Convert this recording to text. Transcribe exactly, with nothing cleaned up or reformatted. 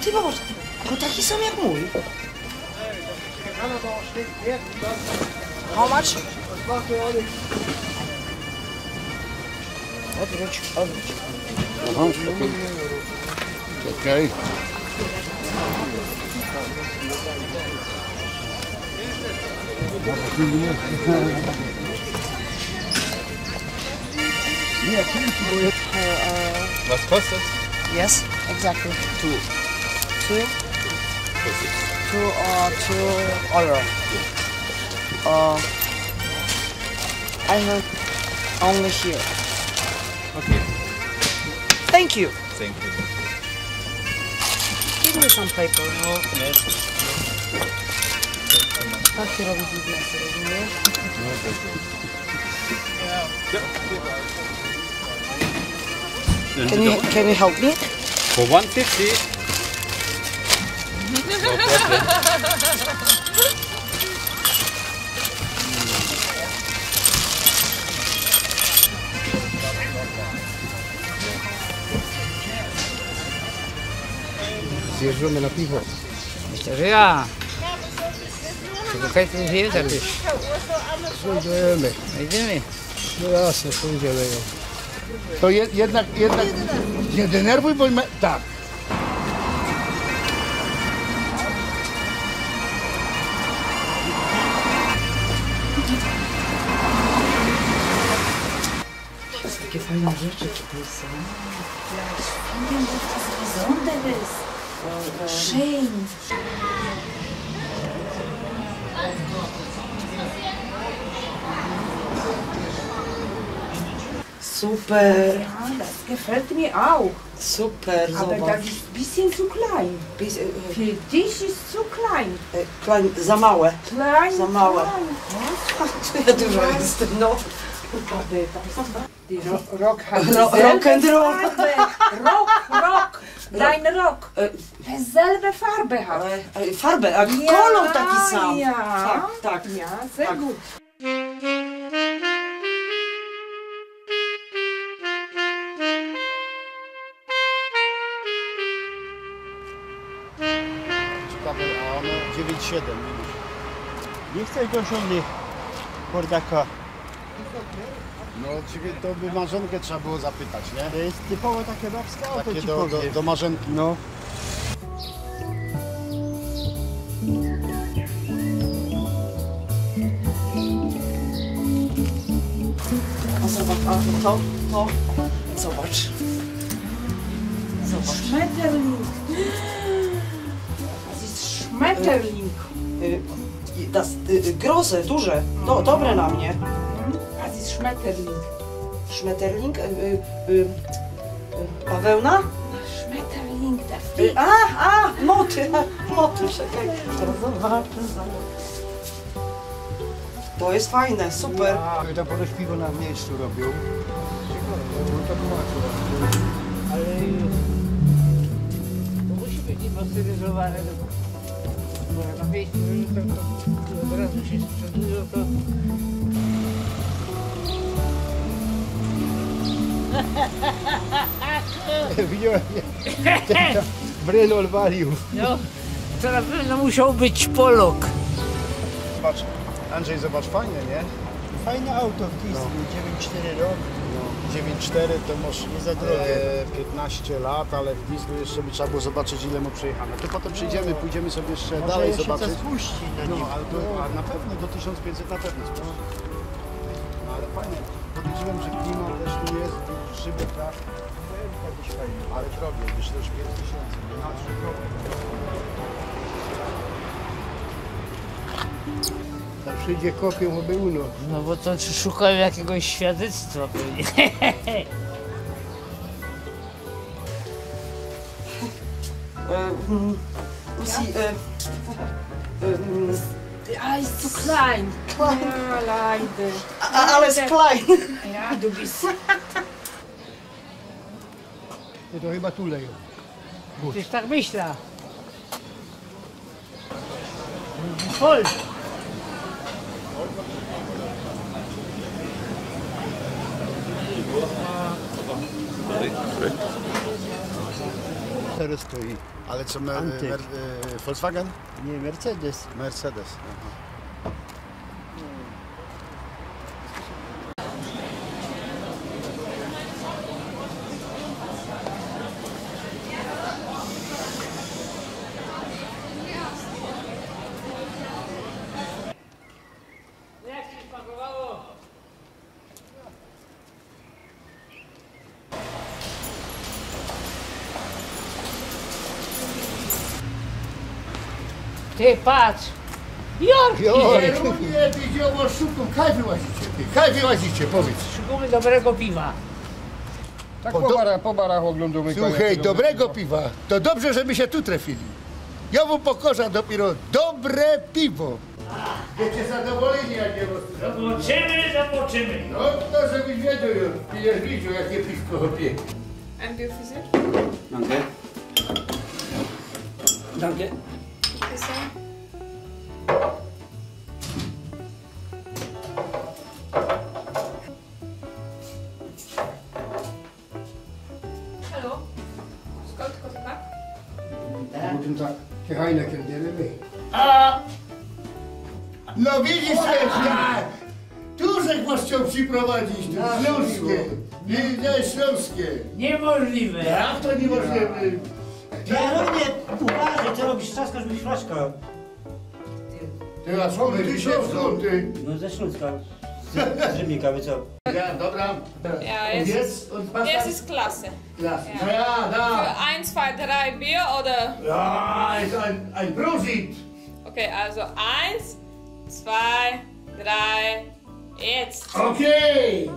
Ty, popatrz, no taki sam jak mōj. How much? Odwróć, odwróć. Aha, okej. Okej. Nie, pięć, bo jest. Uh, uh, Was kostet? Yes, exactly. Two. Two. Two, uh, two euro. Uh, I have only here. Okay. Thank you. Thank you. Give me some paper, no? Yes. Tak się robi biznes, rozumiesz? Can you, can you help me? For one fifty. Zjeżdżamy na piwo. Myślę, że ja. Czego hejt nie żyje, tak już. Pójdziemy. Idziemy. No jasne, pójdziemy. To je-, jednak, jednak nie denerwuj, bo my, tak. Takie fajne rzeczy tutaj są. Jakiś fajny, to jest. Schön. Super. Ja, das gefällt mir auch. Super, aber zobacz. Das ist ein bisschen zu klein. Bis-, e, e. Für dich ist zu klein. E, klein, za małe. Klein, za małe. Klein. Was? To ja dużo jestem, no. Aber das ist Ro-, rock, ro-, rock and roll. Farbe. Rock, rock. Dein Rock. E, dieselbe Farbe hat. E, e, farbę, a ja, kolor taki sam. Ja. Tak, tak. Ja, sehr gut. Ciekawe, a one dziewięć siedem, widzisz? Nie chcesz do żony Kordaka? No, ciebie to by Marzenkę trzeba było zapytać, nie? To jest typowo takie babskie auto, ci powiem. Takie do, do, do Marzenki. No. A zobacz, a to, to, zobacz. Zobacz. Schmetterling. Das ist Schmetterling. Y, y, das, y, y, große, duże. Do-, dobre na mnie. Mhm. Das ist Schmetterling. Schmetterling? Y, y, y, y, bawełna? Schmetterling, das Y, a, a, motyl, motyl, czekaj. Zobaczę, zobaczę. To jest fajne, super. Ja, to ponoć piwo na miejscu robią. Ciekawe, bo to była akurat. Ale to musi być niepasteryzowane, bo jak na miejscu, to, to od razu się sprzedają, to Widziałem, jak ten Bryl odwalił. No. To na pewno musiał być Polok. Zobacz, Andrzej, zobacz, fajne, nie? Fajne auto w dieslu, no. Dziewięć cztery rok. No, dziewięć cztery to masz, nie za drogie, e, piętnaście lat, ale w dieslu jeszcze by trzeba było zobaczyć, ile mu przejechane. To potem przyjdziemy, pójdziemy sobie jeszcze dalej zobaczyć. Może jeszcze coś puści na nim. No, ale to, a na pewno do tysiąc pięćset na pewno spuści. No, ale fajnie. Podejrzewam, że klima też tu jest, szyby, tak? Ale drogie, myślę, że pięć tysięcy. Na trzy kroki. Wszyndzie kopiōm, ôby u nos. No bo to szukają jakiegoś świadectwa pewnie. E, mm, Lucy, e, e, mm, Alles zu klein. Klein. Ja, leider. A, a, alles klein. Ja, du bist. Ty, to chyba tu leją. Tyż tak myśla. Voll. Teraz stoi. Ale co, me-, Antyk. Mer-, e, Volkswagen? Nie, Mercedes. Mercedes, aha. Ty, patrz! Jork! Jork! Idzie. Ty, idzie, bo szukōm. Kaj wy łazicie, ty? Kaj wy łazicie, powiedz. Szukōmy dobrego piwa. Tak po, po do-, bara-, po barach ôglōndōmy. Słuchej, kaj dobrego piwa. To dobrze, że my sie tu trefili. Jŏ wōm pokŏżã dopiyro dobre piwo. Bydziecie zadowoleni, jak je roz-, Zobaczymy, zobaczymy. No, to żebyś wiedzioł już, bydziesz widział, jakie piwko, chopie. And do you fizzy? Danke. Danke. Bitte. Hallo? Skąd kontakt? Guten Tag. Geheimer Kreditny. A! No widzisz, Leszka, tu żech was chciał przyprowadzić, tu. Na ślōnskie. Ślōnskie. Niemożliwe. Jak to niemożliwe? Pierunie, uważaj, co robisz? Trzaskasz mi flaszka. Ty, a skōnd ty sie wziōn, ty? No, ze Ślōnska. Z, z Rybnika, wy co? Ja, dobra. Ja, jest, jest klasse. Klasse. Ja. No ja, da. Für eins, zwei, drei Bier, oder? Ja, ist ein, ein Prosit. Okay, also eins, zwei, drei, jetzt. Okay.